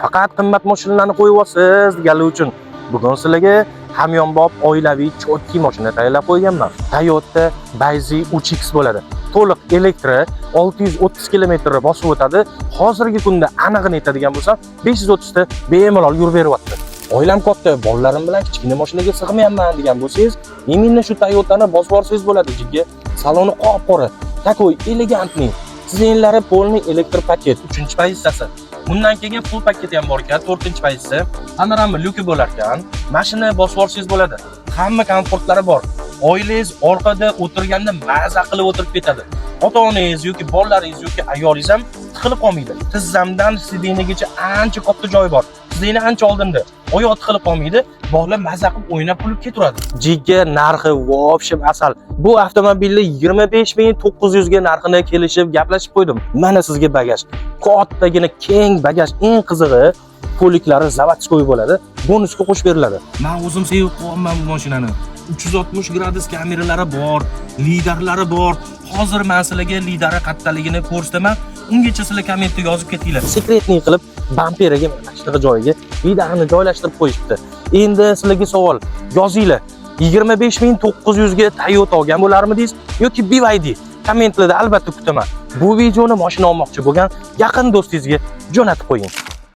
Faqat qimmat mashinalarni qo'yyapsiz deganlar uchun bugun sizlarga hamyonbop, oilaviy, чёткий mashina tayyorlab qo'yganman. Toyota Baize 3X bo'ladi. To'liq elektro, 630 kilometr bosib o'tadi. Hozirgi kunda anig'ini aytadigan bo'lsam, 530 ta bemalol yurib beryapti. Oilam katta, bolalarim bilan kichkina mashinaga sig'mayapman degan bo'lsangiz, именно shu Toyotani bosib yuborsangiz bo'ladi, jiga. Saloni qop-qora, такой элегантный. Сиденье lari полный электропакет, 3-pozitsiyasi. Bundan keyin full paketi ham bor ekan, 4-pozitsiya. Panorama lyuki bo'lar ekan. Mashina bosib yuborsangiz bo'ladi. Hamma komfortlari bor. Oilangiz orqada o'tirganda maza qilib o'tirib ketadi. Ota-onangiz yoki bolalaringiz yoki ayolingiz ham tiqilib qolmaydi. Tizzamdan сиденье gacha ancha katta joy bor. Сиденье ancha oldinda. Oyoq tiqilib qolmaydi. Bola maza qilib o'ynab kulib ketaveradi. Jiga, narxi вообще asal. Bu avtomobilni 25 900 ga narxini kelishib, gaplashib qo'ydim. Mana sizga bagaj. Kattagina keng bagaj. Eng qizig'i, полик lari заводской bo'ladi. Bonusga qo'shib beriladi. Men o'zim sevib qo'yapman bu mashinani. 360 gradus kameralari bor, lidarlari bor. Hozir men sizlarga lidari qattaligini ko'rsataman. Ungacha sizlar kommentda yozib ketinglar. Секретный qilib bamperiga, mana shunaqa joyiga lidarini joylashtirib qo'yishibdi. Endi sizlarga savol, yozinglar. 25 900 ga Toyota olgan bo'larmidingiz yoki BYD? Kommentlarda albatta kutaman. Bu videoni mashina olmoqchi bo'lgan yaqin do'stingizga jo'natib qo'ying.